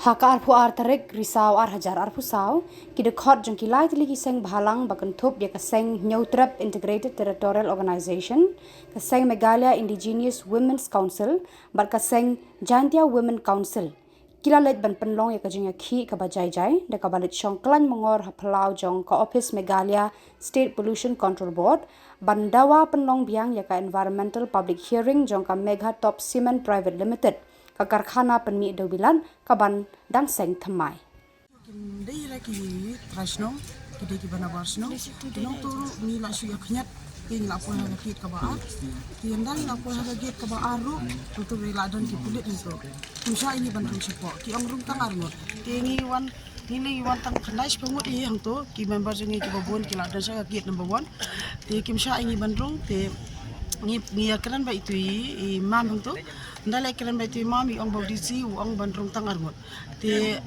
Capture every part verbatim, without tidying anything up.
Ha ka arphew ar tarik Risaw ar hajar arphew saw, ki dkhot jong ki lai tylli ki seng bhalang ba kynthup ïa ka seng Hynñiewtrep Integrated Territorial Organization, ka seng Meghalaya Indigenous Women's Council bad ka seng Jaintia Women Council, ki la leit ban pynlong ïa ka jingïakhih kaba jai jai da kaba leit shong khlaiñ mongor ha phyllaw jong ka ophis Meghalaya State Pollution Control Board ban dawa pynlong biang ïa ka Environmental Public Hearing jong ka Megha Top Cement Private Limited, ka karkhana pynmih dewbilat kaban dang seng thymmai. Kim dei re ki trai shnong, ki dei kiba nabar shnong. Ki nongtuh ruh ngi la shu ïa khñiat, te ngi la poi ha ka gate kaba ar. Te ynda ngi la poi ha ka gate kaba ar ruh, nongtuh ruh la don ki pulit nongtuh. Kim shah ïa ngi ban rung shapoh, ki ong rung tang ar ngut. Te ngi wan, ngi la wan tang khyndai shiphew ngut hi hangto, ki member jong ngi kiba bun ki la don sha ka gate number one. Te kim shah ïa ngi ban rung, te ngi, ngi ïa kren bad itu i, i mam hangto. Ynda la ïa kren bad itu i mam, i ong ba u D C u ong ban rung tang ar ngut. Te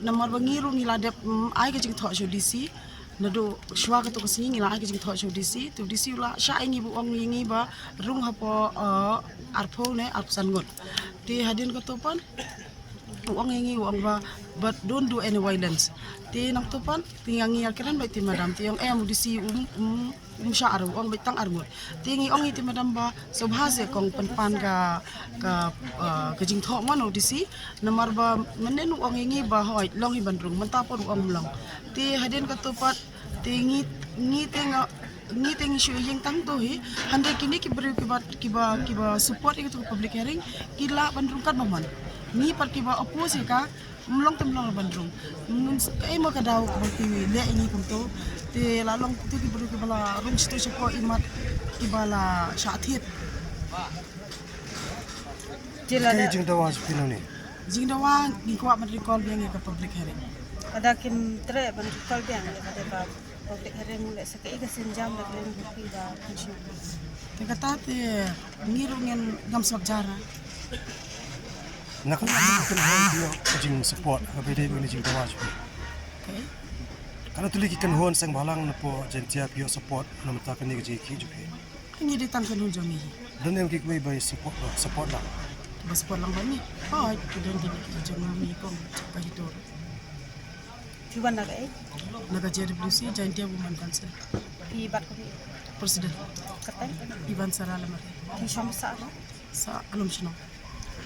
namar ba ngi ruh ngi la dep, mm, ai ka jingthoh sha u D C. Naduh shuwa kato ka sngi ngi la ai ka jingthoh sha u D C. Te u D C u la shah ïa ngi ba u ong ïa ngi ba rung hapoh, eh, arphew ne arphew san ngut. Te hadien kato pat u ong ïa ngi, u ong ba, but don't do any violence. Te nangto pat te ngi ïa kren bad iti i madam, te ong em u D C um, um, um shah ar, u ong beit tang ar ngut. Te ngi ong iti i madam ba sngewbha se kong pynpan ka, ka, ah, ka jingthoh mo na u D C. Namar ba mynne u ong ïa ngi ba hooid long hi ban rung, mynta pat u ong um long. Te hadien kato pat te ngi, ngi te nga, ngi te ngi shu ïeng tang to hi. Hynrei kine ki briew kiba, kiba, kiba support ïa kato ka public hearing ki lah ban rung katba mon. Ngi pat kiba oppose ïa ka, ym long te ym long ban rung. Ngim s-, kaei mo ka daw kaba ki leh ïa ngi kumto. Te la long kito ki briew kiba la rung shito shapoh i mat kiba la shah thied. Te la, kaei jingdawa jong phi nangne? Jingdawa ngi kwah ban recall biang ïa ka public hearing. Lada kim treh ban recall biang ïa ka dei ka public hearing, lehse kaei ka sienjam da ka liang jong phi ba phin shu. Te kata te ngi ruh ngin ngam sngap jar. Na ka liang ka jingsupport kaba dei ba ngi jingdawa jong phi. Okay. Katno tylli ki kynhun seng bhalang napoh Jaintia ki ïoh support na bynta kane ka jingïakhih jong phi? Ngi dei tang kynhun jong ngi. Don em kiwei ba support, ba support lang? Ba support lang ba ngi. Hooid, ki don kine ki jong ngi kong ka hitur. Phi wan na kaei? Na ka J W C, Jaintia Women Council. Phi bat ko phi? President. Kata? Ivan Sara Lamare. Phi shong sa? Sa alum shnong.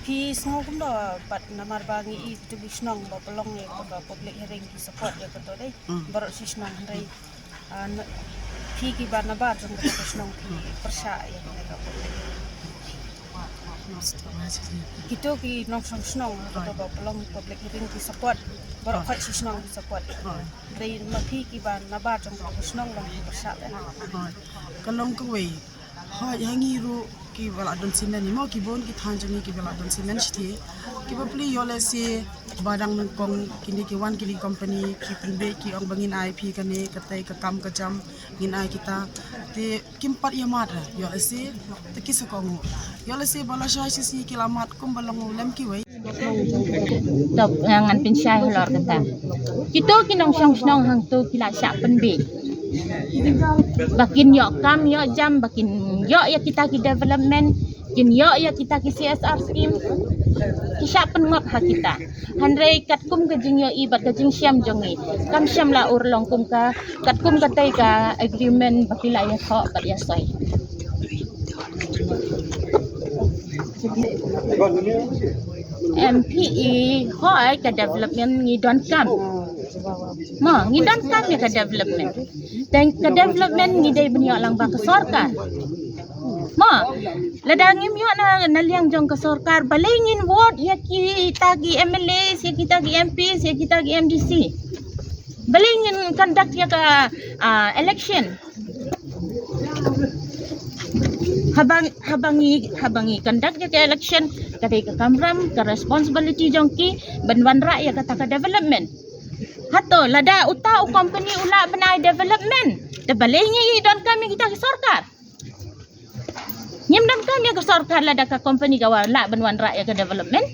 Phi sngew kumno pat namar ba ngi i tu bi shnong ba pynlong ïa ka public hearing ki support ïa kato dei. Hmm. Baroh shi shnong hynrei, ah, na, phi kiba nabar jong ka shnong phi pyrshah ïa ka public hearing. Kito ki nongshong shnong kato ba pynlong public hearing ki support. Baroh khoit shi shnong ki support. Hynrei ma phi kiba nabar jong ka shnong long phi pyrshah te. Ka long kawei. Hooid, ha ngi ruh kiba la don cement hi mo, ki bun ki thaiñ jong ngi kiba la don cement shithi. Kiba plie ïoh lehse ba dang nyngkong kine ki wan kine ki company ki pynbeit ki ong ba ngin ai phi kane katei ka kam ka jam ngin ai kita. Te kim pat ïa mad re ïoh lehse te ki sa kohnguh. Ïoh lehse ba la shai shisngi ki la mad kumba long lem kiwei. To, eh, ngan pynshai halor kata. Kito ki nongshong shnong hangto ki la shah pynbeit ba kin ïoh kam ïoh jam, ba kin ïoh ïa kita ki development, kin ïoh ïa kita ki C S R scheme. Ki shah pynngop ha kita. Hynrei katkum ka jingïohi bad ka jingshem jong ngi, kam shem la urlong kum ka, katkum katei ka agreement ba ki la ïathoh bad ïasoi. Em, phi i hooid ka development ngi donkam. Mo, ngi donkam ïa ka development. Te ka development ngi dei ban ïoh lang ba ka sorkar. Mo, lada ngim ïoh na, na liang jong ka sorkar, balei ngin vote ïa kita ki M L As, ïa kita ki M Ps, ïa kita ki M D C? Balei ngin conduct ïa ka, ah, election? Haba, haba ngi, haba ngi conduct ïa ka election, ka dei ka kamram, ka responsibility jong ki ban wanrah ïa kata ka development. Hato lada uta u company u lah ban ai development, te balei ngi donkam ïa kita ki sorkar? Ngim donkam ïa ka sorkar lada ka company ka wa-, lah ban wanrah ïa ka development.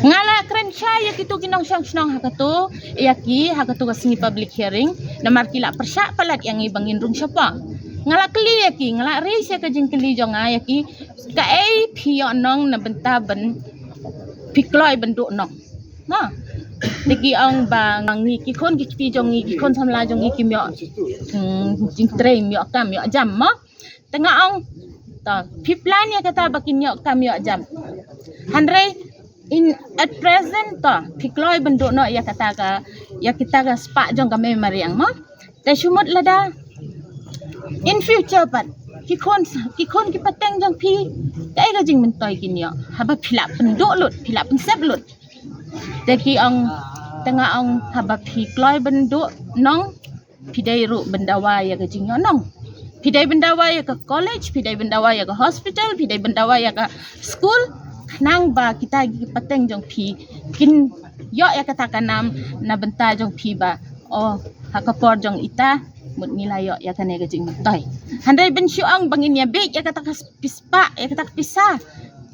Nga la kren shai ïa kito ki nongshong shnong ha kato, ïa ki ha kato ka sngi public hearing, namar ki la pyrshah palat ïa ngi ba ngin rung shapoh. Nga la kylli ïa ki, nga la raise ïa ka jingkylli jong nga ïa ki, kaei phi ïoh nong na bynta ban phi kloi ban duh noh. Mo. Te ki ong ba ngi ki khun ki kti jong ngi, ki khun samla jong ngi kim ïoh, hmm, jingtrei, ym ïoh kam, ym ïoh jam mo. Te nga ong, to, phi plan ïa kata ba kin ïoh kam ïoh jam. Hynrei in at present to, phi kloi ban duh noh ïa kata ka, ïa kita ka spah jong ka mei mariang mo. Te shu mut lada in future pat ki khun, ki khun ki pateng jong phi, kaei ka jingmyntoi kin ïoh haba phi la pynduh lut, phi la pynsep lut. Te ki ong, te nga ong haba phi kloi ban duh nong, phi dei ruh ban dawa ïa ka jingïoh nong. Phi dei ban dawa ïa ka college, phi dei ban dawa ïa ka hospital, phi dei ban dawa ïa ka school. Khnang ba kita ki pateng jong phi kin ïoh ïa kata ka nam na bynta jong phi ba, oh, ha ka por jong ita mut ngi la ïoh ïa kane ka jingmyntoi. Hynrei ban shu ong ba ngin ïa bit ïa kata ka pis- spah, ïa kata ka pisa,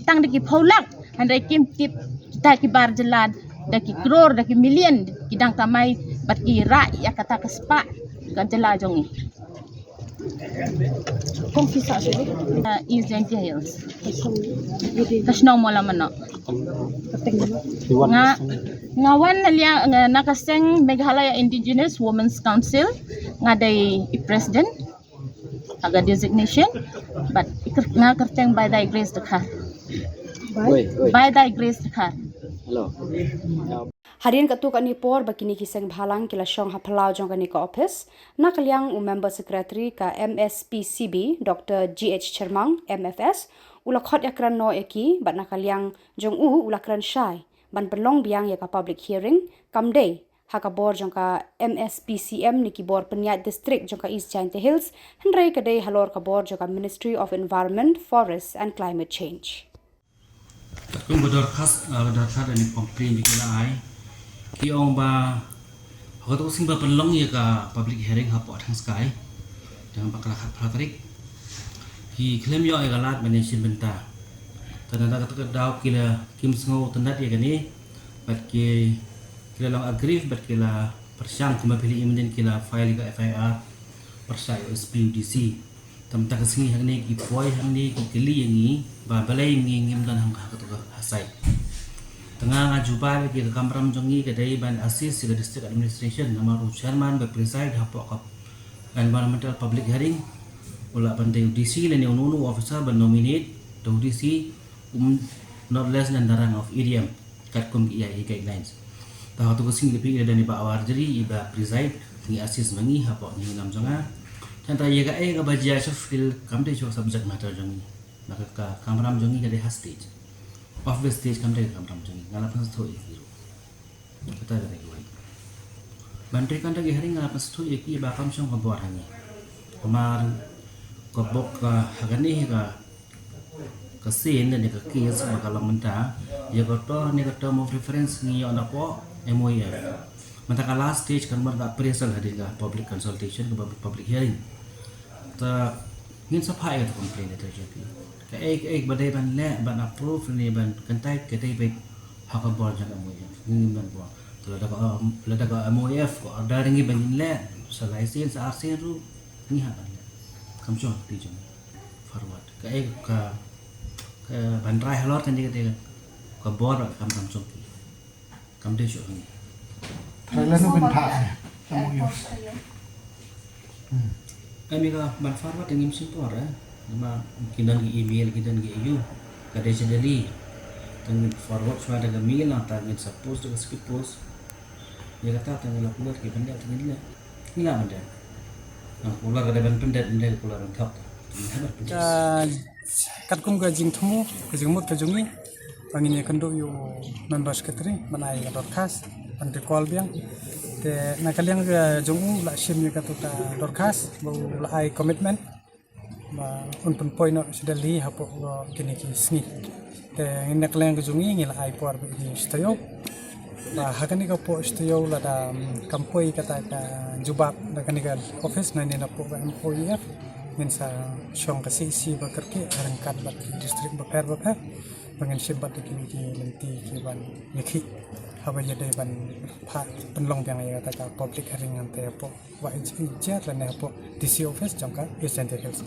tang da ki phew lak. Hynrei kim tip kita ki bar jylla da ki crore, da ki million ki dang kamai bad ki rah ïa kata ka spah ka jylla jong ngi. Kong pisa sini. Uh, East Jaintia Hills. Ka shnong Mawlamanoh. Nga, nga wan na liang, nga na ka seng Meghalaya Indigenous Women's Council. Nga dei i president ha ka designation, but nga kyrteng By Thy Grace Dkhar. By Thy Grace Dkhar. Hello. Hadien katto katne por ba kine ki seng bhalang ki la shong ha phyllaw jong kane ka office, na ka liang u member secretary ka M S P C B, Doctor G H Chyrmang, M F S, u la khot ïakren noh ïa ki, bad na ka liang jong u u la kren shai ban pynlong biang ïa ka public hearing, kam dei ha ka bor jong ka M S P C M ne ki bor pynïaid district jong ka East Jaintia Hills, hynrei ka dei halor ka bor jong ka Ministry of Environment, Forest and Climate Change. Katkum ka dorkhas, ah, ka dorkhas lane complaint ba ki la ai, ki ong ba ha kato ka sngi ba pynlong ïa ka public hearing hapoh Thangskai, tang ba ka la khatphra tarik, ki khlem ïoh ïa ka lad ban ïashim bynta. Te na kata ka daw ki la kim sngewtynnat ïa kane bad ki, ki la long aggrieved bad ki la pyrshang, kumba phi la ïohi mynnin ki la file ïa ka F I R pyrshah ïa u S P, u D C. Te mynta ka sngi hangne ki poi hangne ki kylli ïa ngi ba balei ngi ngim don ha kato ka site. Te nga nga jubab ïa ki, ka kamram jong ngi ka dei ban assist ïa ka district administration, namar u chairman ba preside hapoh ka environmental public hearing u lah ban dei u D C lane uno uno u officer ban nominate da u D C, um, not less than the rank of A D M, katkum ki E I A guidelines. Te ha kato ka sngi da phi i da dei i Bah Warjri i ba preside, ngi assist ma ngi hapoh ngi nam jong nga. Te hynrei ïa kaei kaba jia sha field kam dei shuh subject matter jong ngi. Namar ka kamram jong ngi ka dei ha stage. Off the stage kam dei ka kamram jong ngi. Nga la pynsngewthuh ïa ki ruh. Kata ka dei kawei. Ban trei conduct ïa hearing nga la pynsngewthuh ïa ki ba kam shong ka bor ha ngi. Namar ka bok ka ha kane ka, ka scene ne ka case ba ka long mynta, ïa ka to ne ka term of reference ngi ïoh napoh M O E F. Mynta ka last stage kan wan ka appraisal hadien ka public consultation, ka public hearing. Te ngin sa phah ïa ka complaint ïa ka J P. Kaei kaei ba dei ban leh ban approve ne ban kyntait ka dei beit ha ka bor jong M O E F. Ngi ngim don bor. Te lada ka, lada ka M O E F ka order ïa ngi ba ngin leh sa lai sien sa ar sien ruh ngi hap ban leh. Kam shong kti jong ngi. Forward. Kaei ka, ka ban rai halor kane ka dei ka bor bad ka kam kam shong ki. Kam dei shuh hangne. Trai lano ban phah. Em ïa ka ban forward te ngim shim por eh. Namar ki don ki email, ki don ki aiu. Ka dei sha Delhi. Te ngin forward shuwa da ka mail, nangta ngin sa post da ka speed post. Ïa kata te ngi la kular ki ban leh te ngin leh. Ngi lah ban leh. Nang kular ka dei ban pyndet, ym dei kular ban thok. Ngi lah ban pyndet. Ka, katkum ka jingthmu, ka jingmut ka jong ngi, ba ngin ïakynduh ïa u member secretary ban ai ka dorkhas ban recall biang. Te na ka liang ka jong u la shim ïa kato ka dorkhas ba u la ai commitment ba un pynpoi noh sha Delhi hapoh kine ki sngi. Te na ka liang ka jong ngi ngi la ai por ba ki shu taïew. Ba ha kane ka por shu taïew lada, mm, kam poi kata ka jubab na kane ka office na ne napoh ka M O E F, ngin sa shong ka C E C ba kyrkieh ha ryngkat bad ki district bapher bapher. Ba ngin shim bad da kine ki lynti ki ban ïakhih haba ïadei ban phah pynlong biang ïa kata ka public hearing hangtei hapoh Waheh Jaiñtia lane hapoh D C office jong ka East Jaintia Hills.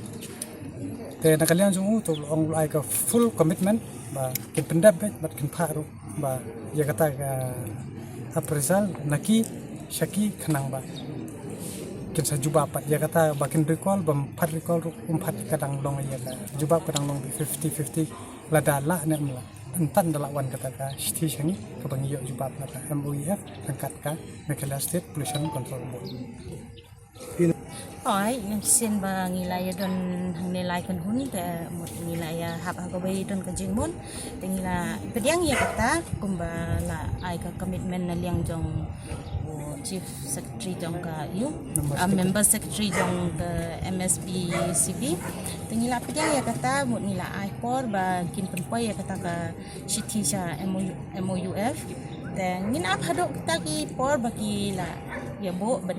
Te na ka liang jong u to u la ong u la ai ka full commitment ba kin pyndep beit bad kin phah ruh Ba ïa kata ka appraisal na ki sha ki khnang ba kin sa jubab pat ïa kata ba kin recall, bym pat recall ruh, um pat ka dang long ïa ka jubab, ka dang long fifty fifty lada lah ne em lah. Hyntan da lah wan kata ka shithi sha ngi kaba ngi ïoh jubab na ka M O U F ryngkat ka Meghalaya State Pollution Control Board. Oi, ngam shisien ba ngi la ïa don hangne lai kynhun, te mut ngi la ïa hap ha kawei don ka jingmut, te ngi la pdiang ïa kata kumba la ai ka commitment na liang jong u Chief Secretary jong ka, ïa, ah, Member Secretary jong ka M S B C B. Te ngi la pdiang ïa kata, mut ngi la ai por ba kin pynpoi ïa kata ka shithi sha M O U, M O U F. Te ngin ap haduh kita ki por ba ki la ïa buh ban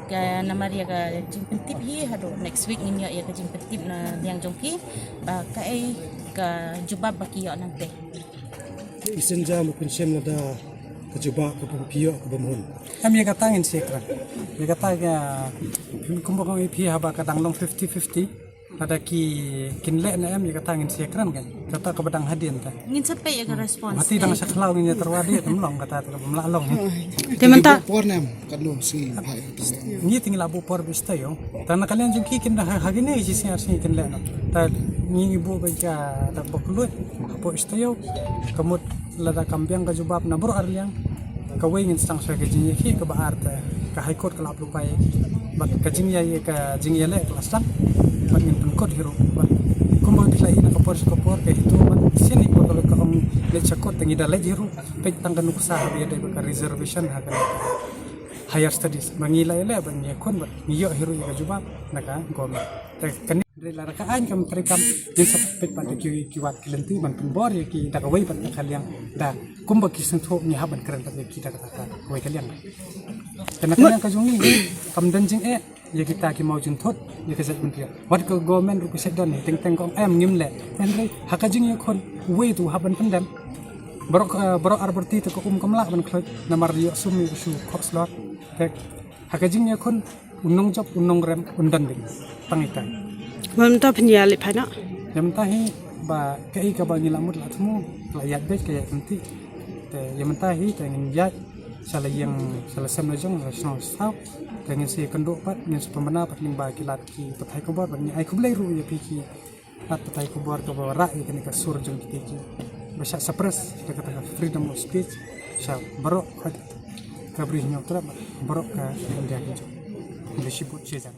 ka, namar ïa ka jingpyntip hi haduh next week ngin ïoh ïa ka jingpyntip na liang jong ki ba kaei ka jubab ba ki ïoh nangtei. Ki synjam u pynshem lada ka jubab ka bym phi ïoh ka bym hun. Em, ïa kata ngin share kren. Ïa kata ka, kumba kong ïa phi haba ka dang long fifty fifty. Lada ki kin leh ne em, ïa kata ngin share kren ka. Kata kaba dang hadien ka. Ngin sa peit ïa ka response. Mati dang sa khlaw ngin ïa tyrwa dei, kam long kata, kaba ym lah long. Te mynta por nem katno sngi, ngi te ngi la buh por ba shi taïew. Te na ka liang jong ki kin da ha, ha kine shi sngi ar sngi kin leh noh. Te ngi ngi buh ba ka da ba khlud hapoh shi taïew. Ka mut lada kam biang ka jubab na baroh ar liang, kawei ngin sdang sha ka jingïakhih, kaba ar te ka High Court ka la ap lypa ïa ki. Bad ka jingïa, ka jingïaleh ka la sdang. Bad ngin pynkut hi ruh. Bad kumba phi la ïohi na ka por sha ka por, ka HITO, bad sien hi ba ka la ka ong leit sha court, te ngi da leit hi ruh. Peit tang ka nuksa haba ïadei bad ka reservation ha ka higher studies. Ba ngi la ïaleh, ba ngi ïakhun, ba ngi ïoh hi ruh ïa ka jubab na ka government. Te kane hynrei lada ka aiñ kam treikam, ngin sa peit pat da ki, ki wat ki lynti ban pynbor ïa ki da kawei pat na ka liang, da kumba ki sngewthuh ngi hap ban kren pat ïa ki da kata ka kawei ka liang. Te na ka liang ka jong ngi, kam don jingeh ïa kita ki maw jingthut ïa ka jaitbynriew. Wat ka government ruh ka shet don hi, teng teng ka ong em ngim leh. Hynrei ha ka jingïakhun uwei tu hap ban pyndem. Baroh, eh, baroh ar balti te ka um kam lah ban khluit namar ïoh sum ïoh shu khoh slot. Te ha ka jingïakhun u nongjop u nongrem un don beit. Tang ita. Mynta phin ïa leit phai noh. Ïa mynta hi ba kaei kaba ngi la mut la thmu, la ïaid beit ka ïaid ryntih. Te ïa mynta hi te ngin ïaid sha la ïing, sha la sem la jong, sha la shnong sha thaw. Te ngin sa ïakynduh pat, ngin sa pynbna pat lyngba ki lad ki pathai khubor, bad ngin ai khublei ruh ïa phi ki lad pathai khubor kaba wanrah ïa kane ka sur jong kita kiba shah suppress da kata ka freedom of speech sha baroh ka Ri Hynñiewtrep, baroh ka India ka jong. Khublei shibun, shisien.